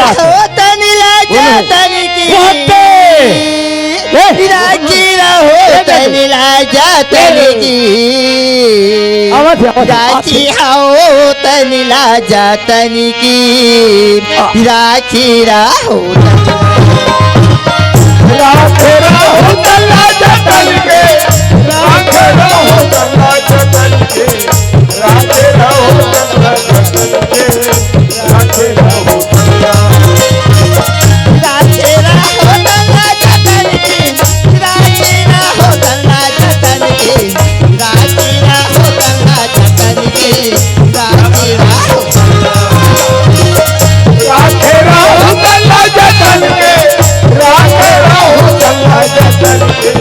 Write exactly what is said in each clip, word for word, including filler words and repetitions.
हो तनी लाजा तनी की। ए! राखी रहो ए, तनी लाजा तनी की। आवाज है, आवाज है। राखी हो तनी लाजा तनी की। राखी रहो तनी। राखे रहो तनी लाजा तनी के। राखे रहो तनी लाजा तनी के। राखे रहो तनी लाजा तनी के। राखे रहो तनी लाजा। राखे रहो तनी लाजा तनी के। राखे रहो तनी लाजा तनी के। राखे रहो तनी लाजा तनी के। राखे रहो तनी लाजा तनी के। राखे रहो तनी लाजा तनी के।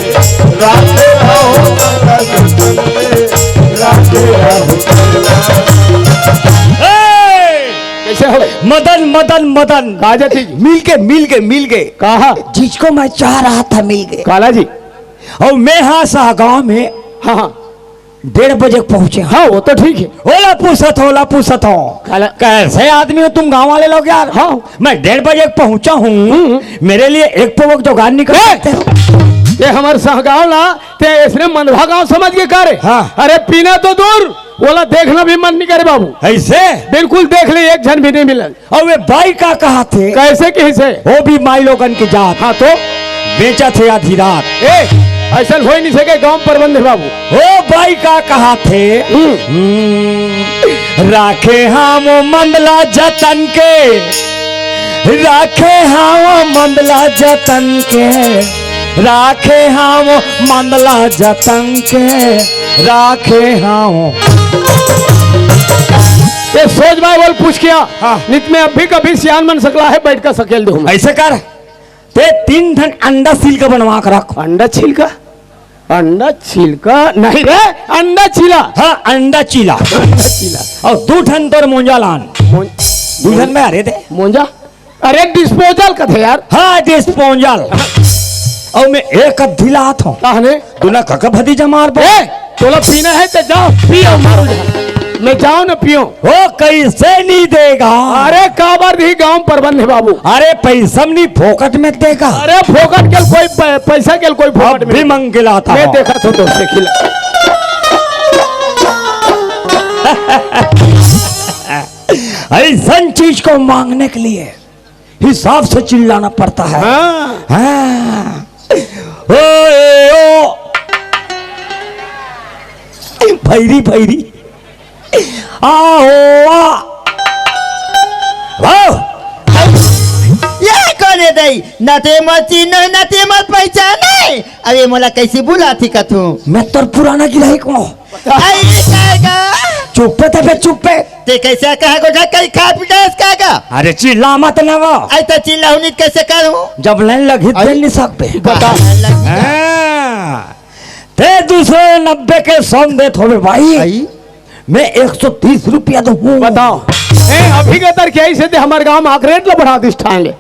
राखे रहो तनी लाजा तनी के। राखे रहो तनी लाजा। ए! कैसे हो? मदन, मदन, मदन। कहा जाती? मिल के, मिल के, मिल के। कहा? जिसको मैं चाह रहा था, मिल गए। काला जी। और मैं हाँ शाहगांव में हाँ, हाँ। डेढ़ बजे पहुंचे। हाँ, वो तो ठीक है। ओला पूछत हो, ओला पूछत हो। काला। कैसे आदमी हो तुम गांव वाले लोग यार? हाँ। मैं डेढ़ बजे पहुंचा हूँ, हम्म। मेरे लिए एक पौवा जुगाड़ नहीं कर ए! सकते हो? ये हमारे शाहगांव ला, ते इसने मंदवा गांव समझ के का रे? हाँ। अरे पीना तो दूर, ओला देखना भी मन नहीं करे बाबू। ऐसे? बिल्कुल देख ले, एक झन भी नहीं मिलन। और वे बाई का कहा थे? कैसे, कैसे? वो भी माई लोगन की जात। हाँ तो? बेचा थे आधी रात। ए, ऐसा हो ही नहीं सके गांव प्रबंध बाबू। ओ बाई का कहा थे? हम्म। हम्म, राखे हाँ वो मंदला जतन के, राखे हाँ वो मंदला जतन के, राखे हाँ वो मंदला जतन के, राखे हाँ वो। ये सोच भाई बोल पूछ किया। हाँ। नित में अभी कभी सियान मन सकला है, बैठ कर सकेल दे हूँ मैं। ऐसे कर, ते तीन ठन अंडा सील का बनवा के रख। अंडा छिलका? अंडा छिलका नहीं रे, अंडा चीला। हाँ, अंडा चीला। अंडा चीला। और दू ठन तोर मोंजा लान। मों-, दू ठन में अरे दे। मोंजा? अरे डिस्पोजल का थे यार। हाँ, डिस्पोजल। और मैं एक अद्धी लात हूँ। कहने? दुना कका भतीजा मार बे। ए, तोला पीना है तो जाओ, पियो, मारो जा। मैं जाओ ना पियो। वो कैसे नहीं देगा? अरे काबर दी गांव प्रबंध है बाबू। अरे पैसा में नहीं, फोकट में देगा। अरे फोकट के कोई पै-, पैसा के कोई फोकट अब में भी नहीं। मंग के लाता मैं हूँ। देखा तो दोस्त खिला। ऐसन चीज को मांगने के लिए हिसाब से चिल्लाना पड़ता है। हाँ। हाँ। ओ, ए, ओ। भैरी, भैरी। आ, ओ, आ। वाह। ये कौन है दई? न ते मोर चिन्ह, न ते मोर पहचान है। अरे मोला कैसे बुलाती कथू? मैं तोर पुराना गिराही को। आई, ये का है? चुप्पे ते बे, चुप्पे। ते कैसे कहा को जा, कहीं खा पी जाए इसका का? अरे चिल्ला मत ना वो। आई तो चिल्ला हुनी कैसे करूं? जब लाइन लगी, आई। दे नहीं सकते। बता। हाँ, लगी। हाँ। ते दूसरे नब्बे के सौ देत होवे भाई। आई। मैं एक सौ तीस रुपया दूं। बताओ। ए, अभी के तर क्या इसे ते हमारे गांव में आखरेट ला बढ़ा दिस ठांगे।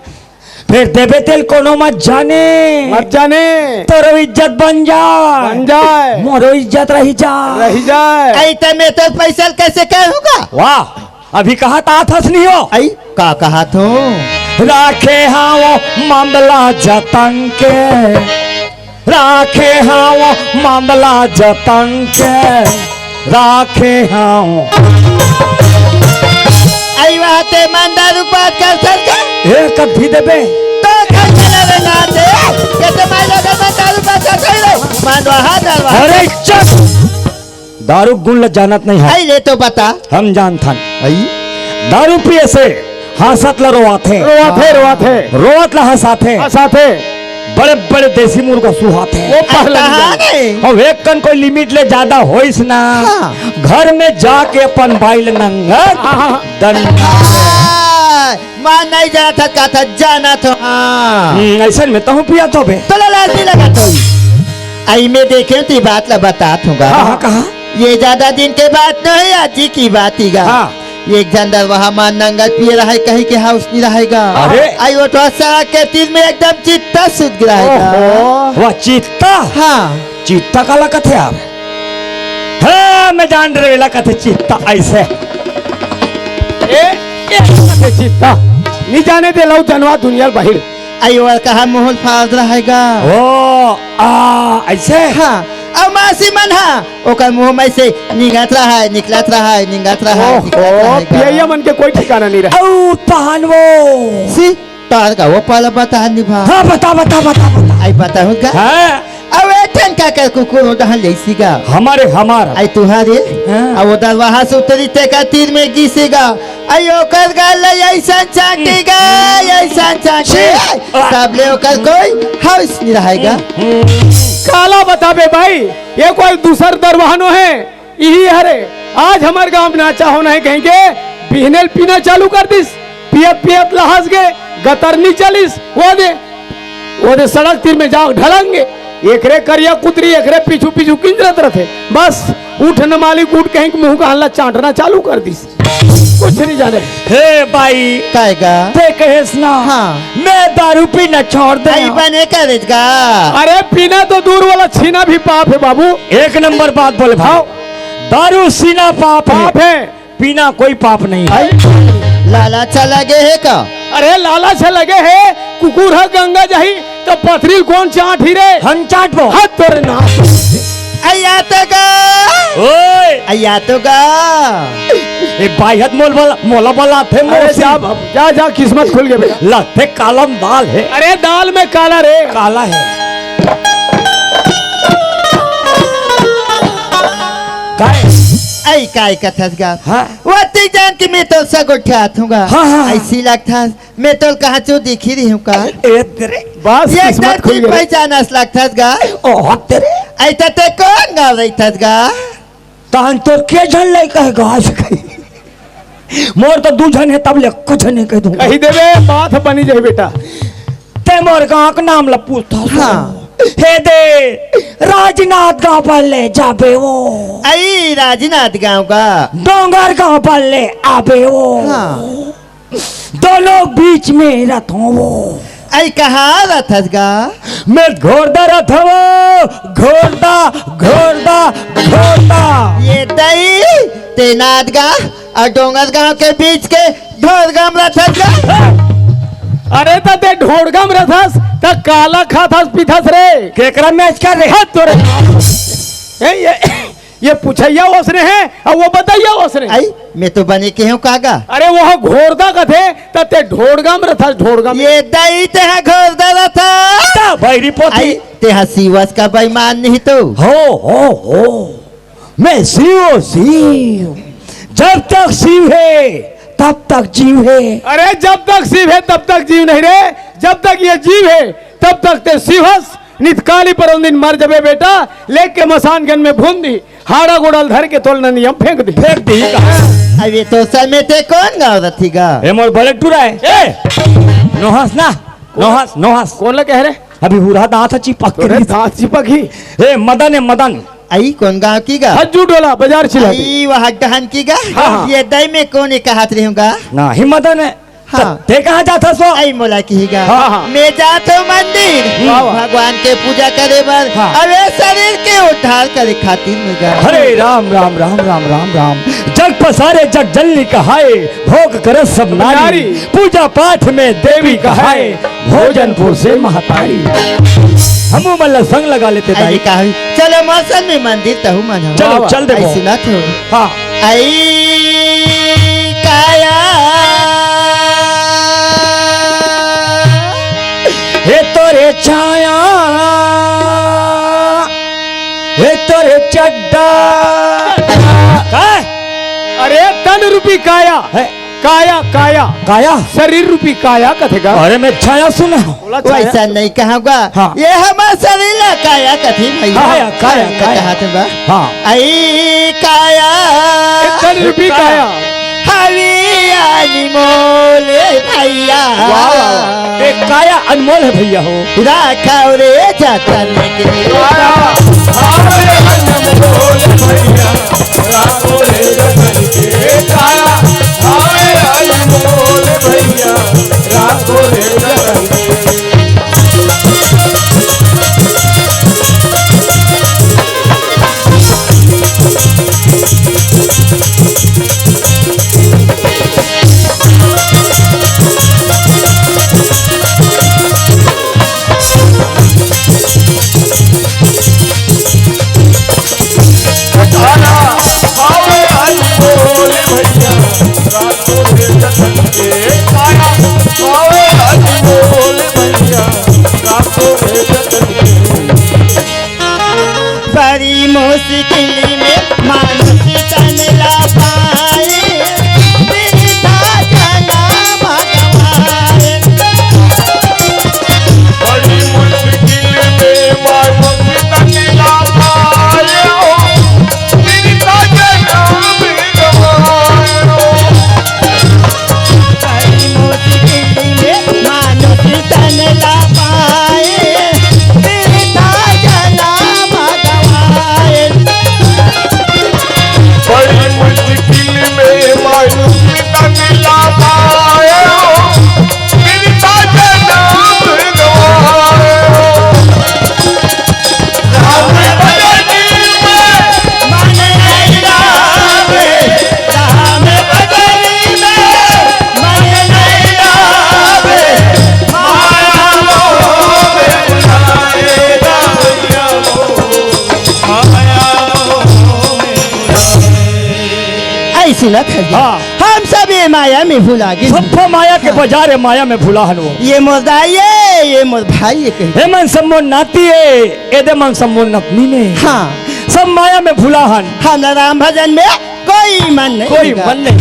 फिर देबे तेल कोनो मत जाने। मत जाने। तोरो इज्जत बन जाए। बन जाए। मोरो इज्जत रही जाए। रही जाए। ऐ त मैं तो पैसा कैसे कहूँगा? वाह, अभी कहा तात हस नहीं हो। आई, का कहा तू? राखे हाँ वो मामला जतन के। राखे हाँ वो मामला जतन के। राखे हंव। आई बात ईमानदार बात कर सर के। ए, कभी देबे। तो घर चले रे ना दे। कैसे माई लोग ईमानदार बात कर सर रे? मान वहाँ दरवा। अरे चुप। दारू गुण ल जानत नहीं है। आई ले तो बता। हम जानथन। आई। दारू पिए से हंसत ल रोवाथे। रोवाथे, रोवाथे। रोवत ल हंसाथे। हंसाथे। बड़े-बड़े देसी मुर्गा सुहाथे। वो पहला कहा नहीं। नहीं। अउ एक कन कोई limit ले जादा होइस ना, हाँ। घर में जाके अपन बाई ल नंगर हाँ, हाँ, हाँ। दंड। हाँ, मैं नहीं जानत हस, कहा था जानत हंव, हाँ। हम्म, अइसन में तहूँ पियत होबे। तो लाज नहीं लगत होही। आई मैं देखे हंव, ते बात ला बतात हंव गा। हाँ, हाँ, कहा? ये जादा दिन के बात नहीं, आज ही की बात ही गा। हाँ। एक झन दरवाहा मा नंगर पिए रहय कहिके हाउस नइ रहय गा। अरे। आई वो तो सड़क के तीर में एकदम चित्ता सुत गिरा हे गा। ओहो। वाह, चित्ता? हाँ। चित्ता काला कथे यार? हाँ, मैं जान डरेव एला कथे चित्ता अइसे। ए, ए, कथे चित्ता। नी जाने दे लऊ जनवा दुनिया ल बाहिर। अई ओकर कहा मुंह फाड़ रहा है गा। ओ, आ, ऐसे? हाँ, अउ मासी मन हा, ओकर मुंह में से निंगत रहा है, निकलत रहा है, निंगत रहा है, ओहो, निकलत रहा है गा। पियैया मन के कोई ठिकाना नहीं रहा। अउ पहन वो। सी, तार का वो पाला बता नहीं भा। हाँ, बता, बता, बता, बता। अई बताहूँ गा। हाँ। अउ ए ठन का कर कुकुर हो डहन लेसी गा। हमारे, हमारा। अई तुहारे। हाँ। अउ वो दरवाहा से उतरी ते का तीर में गिसी गा। अई ओकर गाल ले अइसन चाटी गा, अइसन चाटी। छी। तब ले ओकर कोई होश नहीं रहेगा। काला बताबे भाई, ये कोई दूसर दरवाहनो है। इही हरे, आज हमर गांव में नाचा होना है कहिके, बिहने ल पीना चालू कर दिस, पियत पियत लहस गे, गतरनी चलिस, वो दे, वो दे सड़क तीर में जाओ ढलंगे, एकरे करिया कुतरी, एकरे पीछू पीछू किंजरत रथे। बस, उठ न मालिक उठ कहिके मुंह का हल्ला चांटना चालू कर दिस, कुछ नहीं जाने। हे बाई, काय गा? ते कहेस ना, हाँ। मैं दारू पीना छोड़ दे। अई बने करेस गा। अरे पीना तो दूर वाला, छीना भी पाप है बाबू। एक नंबर बात बोले भाई। हाँ। दारू सीना पाप है। पाप है। पीना कोई पाप नहीं है। अई, लालच लगे है का? अरे लालच लगे है, कुकुर ह गंगा जाही त पथरी ल कोन चांटही रे? हम चांटबो। हद तोरे नाम। अइया तो गा। ओए। अइया तो गा। ए भाई हद मोल वाला, मोला वाला थे अरे मोसी। जा बाबू, जा, जा, किस्मत खुल गए बेटा। लगथे काला में दाल है। अरे दाल में काला रे। काला है। काय? अई काय कथस गा? हाँ। वती जान कि मैं तो सगो ठात हूँ गा। हाँ, हाँ, हाँ। अइसी लगथस, मैं तो कहाँ चो दिखी रही हूँ का? ए तेरे। बस ये किस्मत खुल गई। पहचानस लगथस गा। ओह तेरे। अई त ते कोन गाँव रहिथस गा? तहन तोर के झन लइका हे गा आज कहीं? मोर तो दू झन हे, तब ले कुछ नहीं कह दूँ। कही देबे, बात बनी जाही बेटा। ते मोर गाँव के नाम ल पूछथस। हाँ। हे दे, राजनांदगांव बल्ले जाबे वो। अई राजनांदगांव का। डोंगरगांव बल्ले आबे वो। हाँ। दोनों बीच में रथों वो। अई कहाँ रथस गा? मैं घोरदा रथों वो, घोरदा, घोरदा, घोरदा। ए दई, ते नांदगांव अउ डोंगरगांव के बीच के ढोड़गांव रथस गा। अरे त ते ढोड़गांव रथस, त काला खाथस पीथस रे? केकरा मैच कर रे? हद तोरे। ए, ये, ये पुछैया ओसने हे, अउ वो बतैया ओसने। अई, मैं तो बने के हूँ का गा। अरे वो घोरदा कथे, त ते ढोड़गांव रथस, ढोड़गांव। ए दई ते हा घोरदा रथस। त भैरी पोथी। अई, ते हा शिवस का बेईमान नहीं तो। हो, हो, हो। मैं शिव, शिव। जब तक शिव हे, तब तक जीव हे। अरे जब तक शिव हे, तब तक जीव नहीं रे। जब तक ये जीव हे, तब तक ते शिव हस। नितकाली पर उन दिन मर जबे बेटा, लेके मसान गन में भून दी, हाड़ा गोड़ल धर के तोल ननियम फेंक दी। फेंक दी का? अबे तो समय ते कोन गाँव रथी गा? ए मोर बड़े टूरा हे। ए! नोहस ना, नोहस, नोहस। कोन ल कहे रे? अभी हुरहा दांत ह चिपक के तोरे गिस। दांत चिपक ही। ए मदन, ए मदन। अई कोन गाँव की गा? हज्जू डोला, बाजार चिल्ला दी। अई वह डहन की गा? हाँ, हाँ। ए दई में कोन ए कहत रहे हूँ गा? ना, ही मदन हे। हाँ। त ते कहाँ जाथस वो? अई मोला किही गा। हाँ, हाँ। मैं जात हूँ मंदिर, वाह, वाह। भगवान के पूजा करे बर, हाँ। अउ ए शरीर के उद्धार करे खातिर में गा। हरे राम, राम, राम, राम, राम, राम। जग पसारे जग जननी कहाए, भोग करस सब नारी। नारी। पूजा पाठ में देवी कहाए, भोजन पोसे महतारी। हमू मन ला संग लगा लेते अरे दाई। का होई? चलो मौसम में मंदिर तहू मन हो। चलो, वाह, वाह। चल दे अई वो। सुनत हो। हाँ। अई काया। हे तोरे छाया, हे तोरे चड्डा। का? अरे तन रूपी काया। है। काया, काया। काया? शरीर रूपी काया कथे गा। अरे मैं छाया सुना हूँ। बोला छाया। वैसा नहीं कहूँगा। हाँ। ये हमर शरीर ला काया कथे भैया। काया, काया, काया। कहा तुम बा? हाँ। अई काया। ए तन रूपी काया। हवी अनमोल भैया। वाह, वाह, वाह। ए काया अनमोल हे भैया हो। राखव रे जतन के। काया, हवी अनमोल भैया। राखो रे जतन के काया, हाय अनमोल भैया, राखो रे जतन के। सुनत है। हाँ। हम सब ये माया में भुला गे। सब माया के बाजार है, माया में भुला हन वो। ये मोर दाई ए, ये मोर भाई ए कही। हे मन सब मोर नाती ए, एदे मन सब मोर नतनी ने। हाँ। सब माया में भुला हन। हमला राम भजन में कोई मन नहीं कोई लगा। मन नहीं।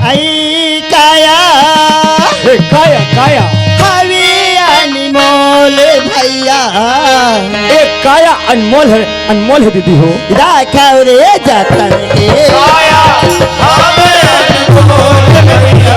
आई काया। ए काया, काया। हवी अनमोल भैया। ए काया अनमोल है, अनमोल है दीदी हो। राखव रे जतन के। काया, हमें अनमोल भैया।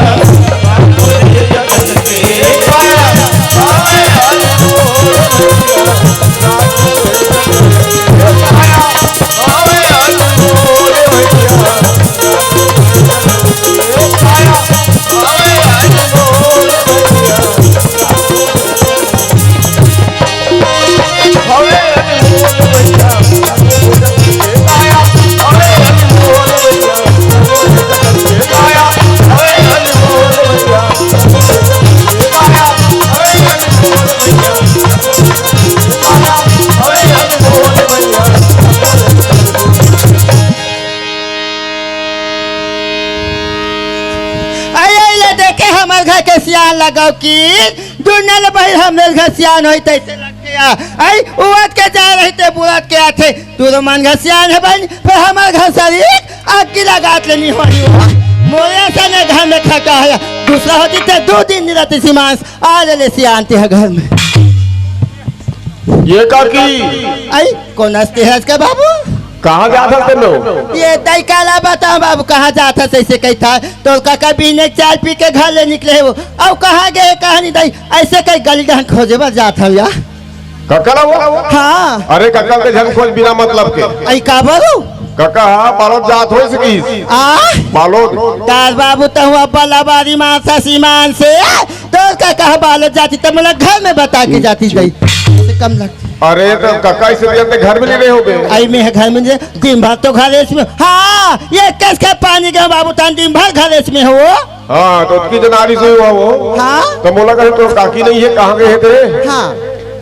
अरे, ले देखे हमर घर के सियान लगाव की, दुनिया ले बहिर हमरे घर सियान होई तैसे लग गया। आई, उवत के जा रही ते बुलत के आथे, तू तो मन घर सियान है बहन, पर हमर घर सरीक आग की लगात लेनी होई हो। मोरे सने घर में खका है, दूसरा होती ते दो दिन नहीं रहती सी मांस, आ ले, ले सियान ते घर में। ये काकी। आई, कौन हंसते हैं इसका बाबू? कहाँ जात हस तेन लोग? ये दाई काला बताओ बाबू, कहाँ जात हस ऐसे कही था? तो काका बीने चाय पी के घर ले निकले हो। अब कहाँ गए, कहाँ नहीं दाई? ऐसे कहीं गली डहन खोजे बर जात हूँ यार। काका ला वो? हाँ। अरे काका के झन खोज बिना मतलब के। आई का बाबू? काका हाँ, बालोद जात हो सकीस। आ? बालोद। तार बाबू तो हुआ बलाबारी मासा सीमान से। तो काका बालोद जाती तो मोला घर में बता के जाती दाई। से कम लगती। अरे तो काका इसे दिया ते घर में नहीं रहे होगे। आई मैं घर में नहीं, दिन भर तो घर इसमें। हाँ, ये कस के पानी के बाबू तान दिन भर घर इसमें हो। हाँ, तो उतकी जनानी से हुआ वो। हाँ? तो मोला कहे तो काकी नहीं है, कहाँ गए थे? हाँ।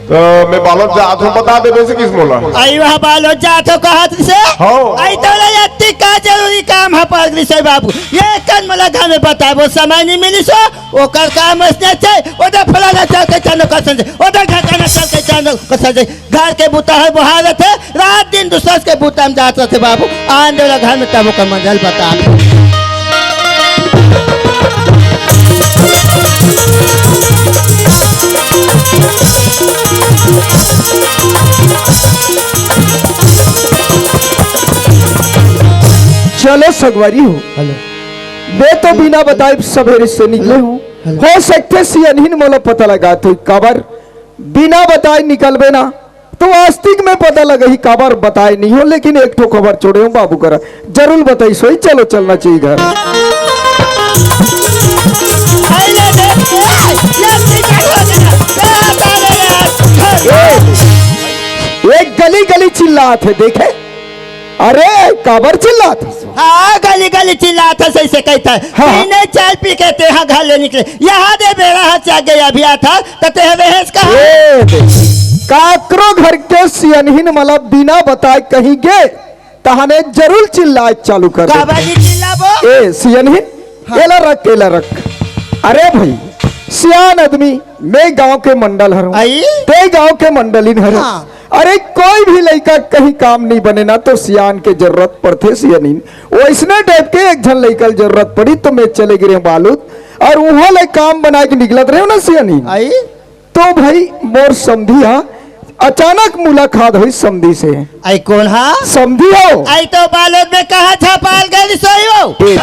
तो मैं बालोद जात हूँ, बता दे वैसे किस मोला। आई वह बालोद जात हो कहा तुझसे? हाँ। आई तो ले अति का जरूरी काम है पागली से बाबू। ये कन मोला घर में बताबो, समय नहीं मिली सो, ओकर काम असने छै, ओदे फलाना चल के चानो कसन छै, ओदे ढकाना चल के चानो कसन छै। घर के बुता है बहारत है, रात दिन दूसर के बुता में जात रहते बाबू। आन देला घर में तब ओकर मंजल बता। चलो सगवारी हो। हेलो। मैं तो बिना बताए सवेरे से निकले हूँ। हेलो। हो सकथे सियनहिन मोला पता लगा तो काबर बिना बताए निकलबे ना, तो आस्तिक में पता लगही काबर बताए नहीं हो, लेकिन एक ठो खबर छोड़े हो बाबू करा, जरूर बताई सोई, चलो चलना चाहिए घर। ए, एक गली गली चिल्लात है, देखे? अरे, काबर चिल्लात हस? हाँ, गली गली चिल्लात हस, ऐसे कहता है। हाँ, हाँ। पीने चाय पी के तेहा घर ले निकले। यहाँ दे बेरा हाथ से आगे अभी आता, तो तेह रहे इसका। ए, दे। काकरो घर के सियनहिन मला बिना बताए कहीं गे, तहाने जरूर चिल्लाए चालू कर दे। काबर नहीं चिल्लाबो? ए, सियनहिन, हाँ। एला रख, एला रख। अरे भाई, सियान आदमी, मैं गांव के मंडल हरहूं, आई? ते गांव के मंडलिन हरे। हाँ। अरे, कोई भी लइका कहीं काम नहीं बने ना, तो सियान के जरूरत पड़थे, सियानिन। वैसने टाइप के एक झन लइका के जरूरत पड़ी, तो मैं चले गे रहेंव बालूद, और उहाँ ले काम बनाए के निकलत रहेंव ना, सियानिन। आई? तो भाई, मोर समधी हा, अचानक मुलाकात होई समधी से। आई कोन हा? समधी हो। आई तो बालोद में कहाँ छपाल गई सोई हो? देख,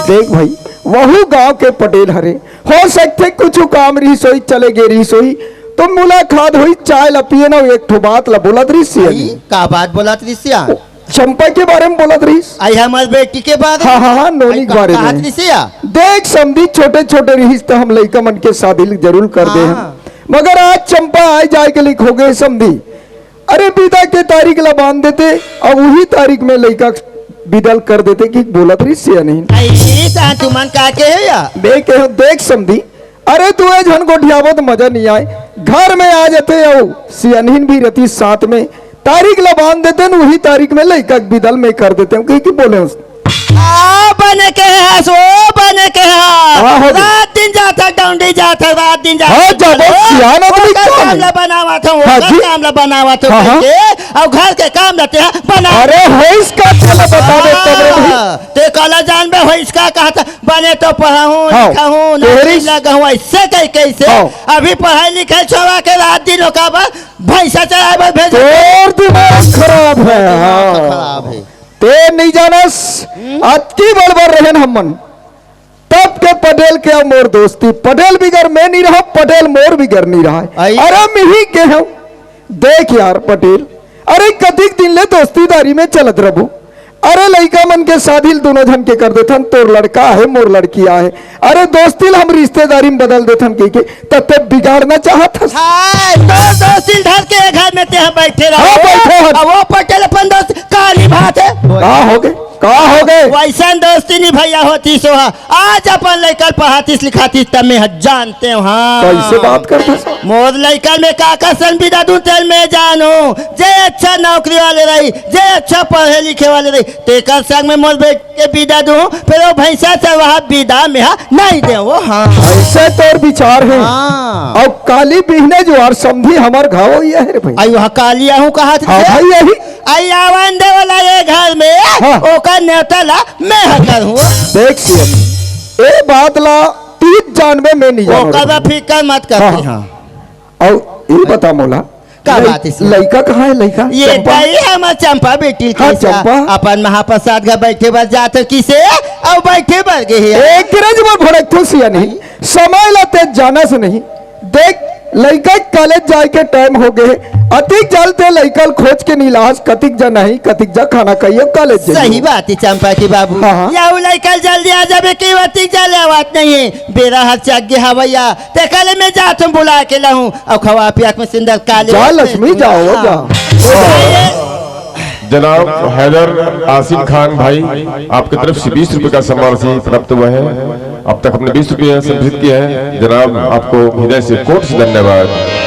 देख भाई, वहू गांव के पटेल हरे, हो सकथे कुछ काम रहिस होही, चले गे रहिस होही, तो मुलाकात होई, चाय ला पिए ना, एक ठो बात ला बोलत रहिस सियान। आई, का बात बोलत रहिस सियान? चंपा के बारे में बोलत रहिस। आई हमर बेटी के बारे में? हाँ, हाँ, हाँ, नोनी आई के का-, बारे में। कहत रहिस या? देख समधी, छोटे-छोटे रहिस त हम लइका मन के शादी जरूर कर दे हन। हाँ। मगर आज चंपा आए जाए के लइक हो गए समधी। अरे बिदा के तारीख ला बांध देते, अउ उही तारीख में लइका बिदा ल कर देते कि बोलत रहिस या नहीं। आई, त तुमन का कहे या? मैं कहे, देख समधी, अरे, दुए झन गोठियाबो त मजा नहीं आए। घर में आ जाते अउ सियनहिन भी रहती साथ में। तारीख ला बांध देते न, उही तारीख में लइका के बिदा ल मैं कर देते हूँ, कही कि बोले उस। आ, बने के हस, वो बने के हस। हाँ, हो गया। रात दिन जात हस, डौंडी जात हस, रात दिन जात हस। हाँ, जाबो, सियान आदमी ओकर कौन काम है? ला बनावत हूँ, हाँ ओकर जी। काम ला बनावत हूँ हाँ, हाँ। कहिके, अउ घर के काम ला तेहा बना। अरे, होइस का तेला बता दे, तब रे भाई। हाँ, ते काला जानबे होइस का कहत, बने तो पढ़हूँ, हाँ, लिखहूँ, नौकरी तेहरी लगा हूँ, ऐसे कह कैसे? हाँ। अभी पढ़ाई लिखाई छोड़ा के रात दिन ओकर बर भैंसा चराए बर भेज। तोर दिमाग खराब है, हाँ। खराब है। ते नहीं जानस, अतकी बड़ बड़ रहन हमन। तब के पटेल के अउ मोर दोस्ती, पटेल बिगर मैं नहीं रहा, पटेल मोर बिगर नहीं रहा। आई। अरे मिही के हम, देख यार पटेल, अरे कतिक दिन ले दोस्तीदारी में चलत रहबो। अरे लइका मन के शादी ल दोनों झन के कर देथन, तोर लड़का आहे, मोर लड़की आहे। अरे दोस्ती ल हम रिश्तेदारी में बदल देथन कहिके, त ते बिगाड़ना चाहत हस। हाय, तोर दोस्ती ल धर के ए घर में तेहा बैठे रहो। हाँ, बैठे हन। अब वो पटेल अपन दोस्त काली बात है। का हो गए? का हो गए? वैसन दोस्ती नहीं भैया होती सोहा। आज अपन लइका ल पढ़ातिस लिखातिस त मैं ह जानते हूँ, हाँ। कैसे बात करते सो? मोर लइका ल मैं का का सन बिदा दूं तेल मैं जानूं। जे अच्छा नौकरी वाले रही, जे अच्छा पढ़े लिखे वाले रही, तेकर संग में मोर बेटी के बिदा दूं, फिर वो भैंसा से वहाँ बिदा में हा नहीं दे वो, हाँ। ऐसे तोर विचार है। हाँ। अउ काली बिहने जुआर समधी हमर घाव ये है रे भाई। आई वहाँ काली आहूँ कहा थे। हाँ भाई, यही। आई आवन दे वाला ये घर में, हाँ। ओकर नेवता ला मैं हकर हूँ। देख सीएम, ए बात ला तीत जानबे में नहीं जानो ओकर रे बा भाई। फिकर मत कर हाँ। हाँ। अउ ये बता मोला, का लइ-, बात है इसमें? लइका कहाँ है, लइका? ये चंपा? ताई हमर चंपा बेटी हाँ, कैसा? चंपा। अपन महाप्रसाद घर बैठे बर जात हो किसे? अउ बैठे बर गे हे। एक रज में भड़क थो सिया नहीं, समय ला ते जाना से नहीं। देख, लइका कॉलेज जाए के टाइम हो गए, अतिक जल ते लइका ल खोज के नहीं लास, कतिक जा नहीं, कतिक जा खाना खाइए कॉलेज जाइए। सही बात है चंपा के बाबू। हाँ, हाँ। या उ लइका ल जल्दी आ जाबे के अतिक जल आवत नहीं है, बेरा हर चक गे हवैया, ते कल मैं जात हूँ बुला के लाऊं, अउ खवा पिया के मैं सुंदर काले जा लक्ष्मी, जाओ, हाँ। जा। जनाब हैदर आसिम खान भाई, आपकी तरफ से बीस रुपए का सम्मान राशि प्राप्त हुआ है। अब तक हमने बीस रुपए संग्रहित किया है। जनाब, आपको हृदय से कोट से धन्यवाद।